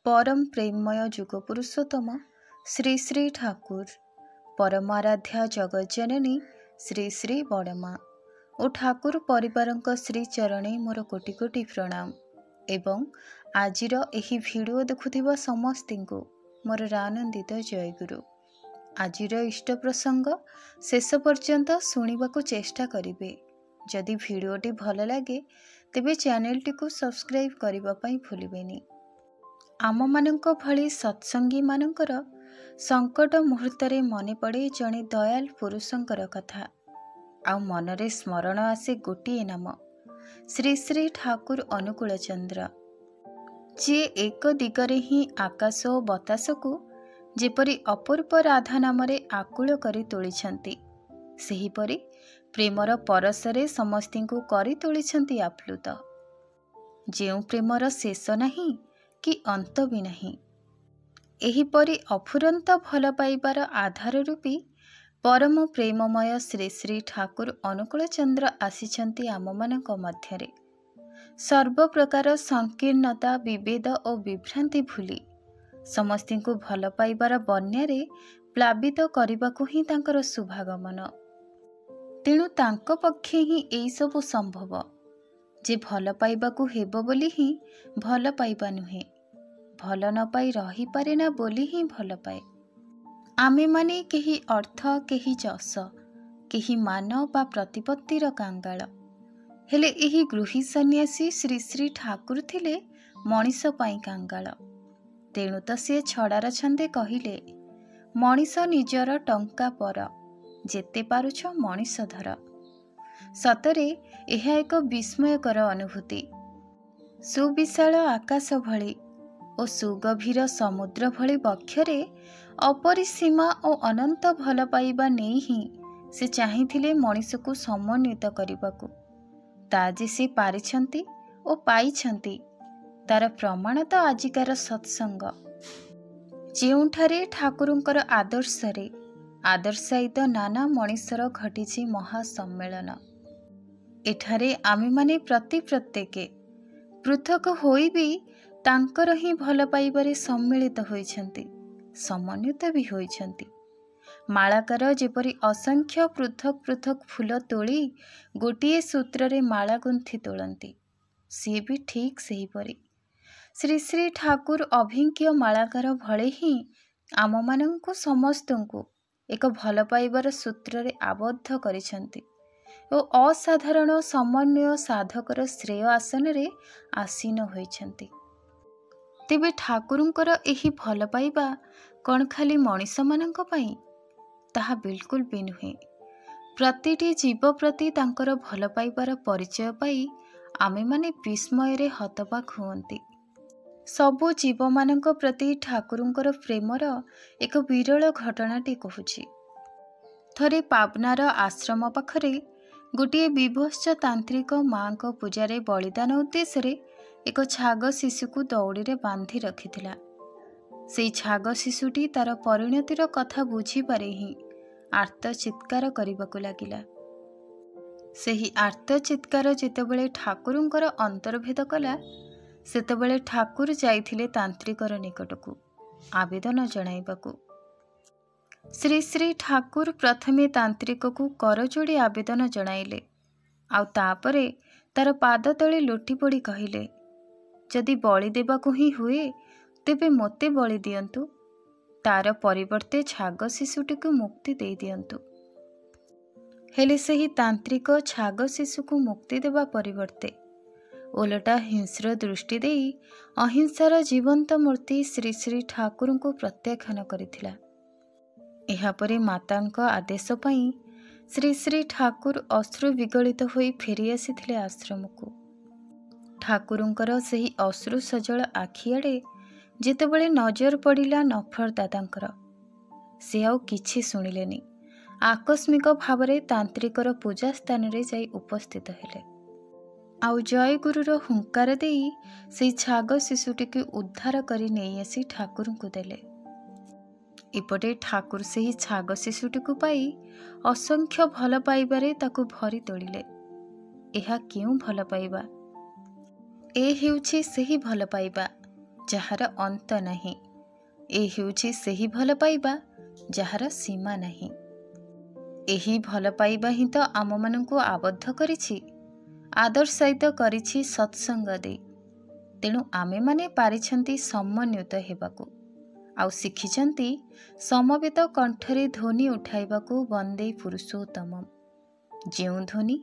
ପରମ ପ୍ରେମମୟ ଯୁଗପୁରୁଷୋତ୍ତମ ଶ୍ରୀ ଶ୍ରୀ ଠାକୁର, ପରମାରାଧ୍ୟା ଜଗଜ୍ଜନନୀ ଶ୍ରୀ ଶ୍ରୀ ବଡ଼ମା ଓ ଠାକୁର ପରିବାରଙ୍କ ଶ୍ରୀଚରଣେ ମୋର କୋଟି କୋଟି ପ୍ରଣାମ ଏବଂ ଆଜିର ଏହି ଭିଡ଼ିଓ ଦେଖୁଥିବା ସମସ୍ତଙ୍କୁ ମୋର ଆନନ୍ଦିତ ଜୟଗୁରୁ। ଆଜିର ଇଷ୍ଟ ପ୍ରସଙ୍ଗ ଶେଷ ପର୍ଯ୍ୟନ୍ତ ଶୁଣିବାକୁ ଚେଷ୍ଟା କରିବେ। ଯଦି ଭିଡ଼ିଓଟି ଭଲ ଲାଗେ ତେବେ ଚ୍ୟାନେଲଟିକୁ ସବସ୍କ୍ରାଇବ୍ କରିବା ପାଇଁ ଭୁଲିବେନି। ଆମମାନଙ୍କ ଭଳି ସତ୍ସଙ୍ଗୀମାନଙ୍କର ସଙ୍କଟ ମୁହୂର୍ତ୍ତରେ ମନେ ପଡ଼େ ଜଣେ ଦୟାଲ ପୁରୁଷଙ୍କର କଥା, ଆଉ ମନରେ ସ୍ମରଣ ଆସେ ଗୋଟିଏ ନାମ, ଶ୍ରୀ ଶ୍ରୀ ଠାକୁର ଅନୁକୂଳ ଚନ୍ଦ୍ର, ଯିଏ ଏକ ଦିଗରେ ହିଁ ଆକାଶ ଓ ବତାସକୁ ଯେପରି ଅପୂର୍ବ ରାଧା ନାମରେ ଆକୁଳ କରି ତୋଳିଛନ୍ତି, ସେହିପରି ପ୍ରେମର ପରଶରେ ସମସ୍ତଙ୍କୁ କରି ତୋଳିଛନ୍ତି ଆପ୍ଲୁତ। ଯେଉଁ ପ୍ରେମର ଶେଷ ନାହିଁ କି ଅନ୍ତ ବି ନାହିଁ। ଏହିପରି ଅଫୁରନ୍ତ ଭଲ ପାଇବାର ଆଧାର ରୂପୀ ପରମ ପ୍ରେମମୟ ଶ୍ରୀ ଶ୍ରୀ ଠାକୁର ଅନୁକୂଳ ଚନ୍ଦ୍ର ଆସିଛନ୍ତି ଆମମାନଙ୍କ ମଧ୍ୟରେ। ସର୍ବପ୍ରକାର ସଂକୀର୍ଣ୍ଣତା, ବିଭେଦ ଓ ବିଭ୍ରାନ୍ତି ଭୁଲି ସମସ୍ତଙ୍କୁ ଭଲ ପାଇବାର ବନ୍ୟାରେ ପ୍ଲାବିତ କରିବାକୁ ହିଁ ତାଙ୍କର ଶୁଭାଗମନ। ତେଣୁ ତାଙ୍କ ପକ୍ଷେ ହିଁ ଏଇସବୁ ସମ୍ଭବ। ଯେ ଭଲ ପାଇବାକୁ ହେବ ବୋଲି ହିଁ ଭଲ ପାଇବା ନୁହେଁ, ଭଲ ନ ପାଇ ରହିପାରେ ନା ବୋଲି ହିଁ ଭଲ ପାଏ। ଆମେମାନେ କେହି ଅର୍ଥ, କେହି ଯଶ, କେହି ମାନ ବା ପ୍ରତିପତ୍ତିର କାଙ୍ଗାଳ। ହେଲେ ଏହି ଗୃହୀ ସନ୍ନ୍ୟାସୀ ଶ୍ରୀ ଶ୍ରୀ ଠାକୁର ଥିଲେ ମଣିଷ ପାଇଁ କାଙ୍ଗାଳ। ତେଣୁ ତ ସିଏ ଛଡ଼ାର ଛନ୍ଦେ କହିଲେ, ମଣିଷ ନିଜର ଟଙ୍କା ପର, ଯେତେ ପାରୁଛ ମଣିଷ ଧର। ସତରେ ଏହା ଏକ ବିସ୍ମୟକର ଅନୁଭୂତି। ସୁବିଶାଳ ଆକାଶ ଭଳି ଓ ସୁଗଭୀର ସମୁଦ୍ର ଭଳି ବକ୍ଷରେ ଅପରିସୀମା ଓ ଅନନ୍ତ ଭଲ ପାଇବା ନେଇ ହିଁ ସେ ଚାହିଁଥିଲେ ମଣିଷକୁ ସମନ୍ୱିତ କରିବାକୁ। ତା ଯେ ସେ ପାରିଛନ୍ତି ଓ ପାଇଛନ୍ତି, ତାର ପ୍ରମାଣ ତ ଆଜିକାର ସତ୍ସଙ୍ଗ, ଯେଉଁଠାରେ ଠାକୁରଙ୍କର ଆଦର୍ଶରେ ଆଦର୍ଶାୟିତ ନାନା ମଣିଷର ଘଟିଛି ମହାସମ୍ମେଳନ। ଏଠାରେ ଆମେମାନେ ପ୍ରତି ପ୍ରତ୍ୟେକେ ପୃଥକ ହୋଇ ବି ତାଙ୍କର ହିଁ ଭଲ ପାଇବାରେ ସମ୍ମିଳିତ ହୋଇଛନ୍ତି, ସମନ୍ୱିତ ବି ହୋଇଛନ୍ତି। ମାଳାକାର ଯେପରି ଅସଂଖ୍ୟ ପୃଥକ ପୃଥକ ଫୁଲ ତୋଳି ଗୋଟିଏ ସୂତ୍ରରେ ମାଳା ଗୁନ୍ଥି ତୋଳନ୍ତି, ସିଏ ବି ଠିକ୍ ସେହିପରି ଶ୍ରୀ ଶ୍ରୀ ଠାକୁର ଅଭିଜ୍ଞ ମାଳାକାର ଭଳି ହିଁ ଆମମାନଙ୍କୁ ସମସ୍ତଙ୍କୁ ଏକ ଭଲ ପାଇବାର ସୂତ୍ରରେ ଆବଦ୍ଧ କରିଛନ୍ତି ଓ ଅସାଧାରଣ ସମନ୍ୱୟ ସାଧକର ଶ୍ରେୟ ଆସନରେ ଆସୀନ ହୋଇଛନ୍ତି। ତେବେ ଠାକୁରଙ୍କର ଏହି ଭଲ ପାଇବା କ'ଣ ଖାଲି ମଣିଷମାନଙ୍କ ପାଇଁ? ତାହା ବିଲକୁଲ ବି ନୁହେଁ। ପ୍ରତିଟି ଜୀବ ପ୍ରତି ତାଙ୍କର ଭଲ ପାଇବାର ପରିଚୟ ପାଇ ଆମେମାନେ ବିସ୍ମୟରେ ହତବାକ୍ ହୁଅନ୍ତି। ସବୁ ଜୀବମାନଙ୍କ ପ୍ରତି ଠାକୁରଙ୍କର ପ୍ରେମର ଏକ ବିରଳ ଘଟଣାଟି କହୁଛି। ଥରେ ପାବନାର ଆଶ୍ରମ ପାଖରେ ଗୋଟିଏ ବିଭତ୍ସ ତାନ୍ତ୍ରିକ ମାଙ୍କ ପୂଜାରେ ବଳିଦାନ ଉଦ୍ଦେଶ୍ୟରେ ଏକ ଛାଗ ଶିଶୁକୁ ଦଉଡ଼ିରେ ବାନ୍ଧି ରଖିଥିଲା। ସେଇ ଛାଗ ଶିଶୁଟି ତାର ପରିଣତିର କଥା ବୁଝିପାରି ହିଁ ଆର୍ତ୍ତ ଚିତ୍କାର କରିବାକୁ ଲାଗିଲା। ସେହି ଆର୍ତ୍ତ ଚିତ୍କାର ଯେତେବେଳେ ଠାକୁରଙ୍କର ଅନ୍ତର୍ଭେଦ କଲା, ସେତେବେଳେ ଠାକୁର ଯାଇଥିଲେ ତାନ୍ତ୍ରିକର ନିକଟକୁ ଆବେଦନ ଜଣାଇବାକୁ। ଶ୍ରୀ ଶ୍ରୀ ଠାକୁର ପ୍ରଥମେ ତାନ୍ତ୍ରିକକୁ କରଯୋଡ଼ି ଆବେଦନ ଜଣାଇଲେ, ଆଉ ତାପରେ ତାର ପାଦ ତଳେ ଲୋଟି ପଡ଼ି କହିଲେ, ଯଦି ବଳି ଦେବାକୁ ହିଁ ହୁଏ ତେବେ ମୋତେ ବଳି ଦିଅନ୍ତୁ, ତାର ପରିବର୍ତ୍ତେ ଛାଗ ଶିଶୁଟିକୁ ମୁକ୍ତି ଦେଇଦିଅନ୍ତୁ। ହେଲେ ସେହି ତାନ୍ତ୍ରିକ ଛାଗ ଶିଶୁକୁ ମୁକ୍ତି ଦେବା ପରିବର୍ତ୍ତେ ଓଲଟା ହିଂସ୍ର ଦୃଷ୍ଟି ଦେଇ ଅହିଂସାର ଜୀବନ୍ତ ମୂର୍ତ୍ତି ଶ୍ରୀ ଶ୍ରୀ ଠାକୁରଙ୍କୁ ପ୍ରତ୍ୟାଖ୍ୟାନ କରିଥିଲା। ଏହାପରେ ମାତାଙ୍କ ଆଦେଶ ପାଇଁ ଶ୍ରୀ ଶ୍ରୀ ଠାକୁର ଅଶ୍ରୁ ବିଗଳିତ ହୋଇ ଫେରିଆସିଥିଲେ ଆଶ୍ରମକୁ। ଠାକୁରଙ୍କର ସେହି ଅଶ୍ରୁ ସଜଳ ଆଖିଆଡ଼େ ଯେତେବେଳେ ନଜର ପଡ଼ିଲା ନଫର ଦାଦାଙ୍କର, ସେ ଆଉ କିଛି ଶୁଣିଲେନି। ଆକସ୍ମିକ ଭାବରେ ତାନ୍ତ୍ରିକର ପୂଜା ସ୍ଥାନରେ ଯାଇ ଉପସ୍ଥିତ ହେଲେ, ଆଉ ଜୟଗୁରୁର ହୁଙ୍କାର ଦେଇ ସେଇ ଛାଗ ଶିଶୁଟିକୁ ଉଦ୍ଧାର କରି ନେଇ ଆସି ଠାକୁରଙ୍କୁ ଦେଲେ। ଏପଟେ ଠାକୁର ସେହି ଛାଗ ଶିଶୁଟିକୁ ପାଇ ଅସଂଖ୍ୟ ଭଲ ପାଇବାରେ ତାକୁ ଭରି ତୋଳିଲେ। ଏହା କେଉଁ ଭଲ ପାଇବା? ଏ ହେଉଛି ସେହି ଭଲ ପାଇବା ଯାହାର ଅନ୍ତ ନାହିଁ। ଏ ହେଉଛି ସେହି ଭଲ ପାଇବା ଯାହାର ସୀମା ନାହିଁ। ଏହି ଭଲ ପାଇବା ହିଁ ତ ଆମମାନଙ୍କୁ ଆବଦ୍ଧ କରିଛି, ଆଦର୍ଶାୟିତ କରିଛି ସତ୍ସଙ୍ଗ ଦେଇ। ତେଣୁ ଆମେମାନେ ପାରିଛନ୍ତି ସମନ୍ୱିତ ହେବାକୁ ଆଉ ଶିଖିଛନ୍ତି ସମବେତ କଣ୍ଠରେ ଧ୍ୱନି ଉଠାଇବାକୁ ବନ୍ଦେ ପୁରୁଷୋତ୍ତମ, ଯେଉଁ ଧ୍ୱନି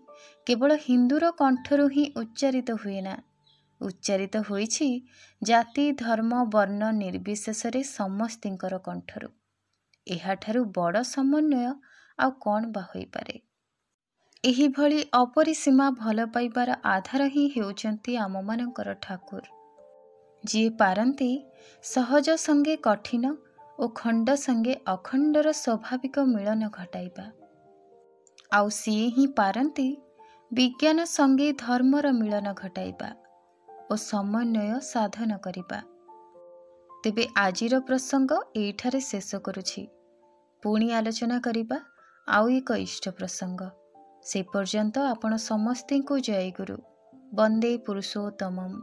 କେବଳ ହିନ୍ଦୁର କଣ୍ଠରୁ ହିଁ ଉଚ୍ଚାରିତ ହୁଏ ନା, ଉଚ୍ଚାରିତ ହୋଇଛି ଜାତି, ଧର୍ମ, ବର୍ଣ୍ଣ ନିର୍ବିଶେଷରେ ସମସ୍ତିଙ୍କର କଣ୍ଠରୁ। ଏହାଠାରୁ ବଡ଼ ସମନ୍ୱୟ ଆଉ କ'ଣ ବା ହୋଇପାରେ? ଏହିଭଳି ଅପରିସୀମା ଭଲ ପାଇବାର ଆଧାର ହିଁ ହେଉଛନ୍ତି ଆମମାନଙ୍କର ଠାକୁର, ଯିଏ ପାରନ୍ତି ସହଜ ସଙ୍ଗେ କଠିନ ଓ ଖଣ୍ଡ ସଙ୍ଗେ ଅଖଣ୍ଡର ସ୍ୱାଭାବିକ ମିଳନ ଘଟାଇବା। ଆଉ ସିଏ ହିଁ ପାରନ୍ତି ବିଜ୍ଞାନ ସଙ୍ଗେ ଧର୍ମର ମିଳନ ଘଟାଇବା ଓ ସମନ୍ୱୟ ସାଧନ କରିବା। ତେବେ ଆଜିର ପ୍ରସଙ୍ଗ ଏଇଠାରେ ଶେଷ କରୁଛି। ପୁଣି ଆଲୋଚନା କରିବା ଆଉ ଏକ ଇଷ୍ଟ ପ୍ରସଙ୍ଗ। ସେ ପର୍ଯ୍ୟନ୍ତ ଆପଣ ସମସ୍ତଙ୍କୁ ଜୟଗୁରୁ, ବନ୍ଦେ ପୁରୁଷୋତ୍ତମମ୍।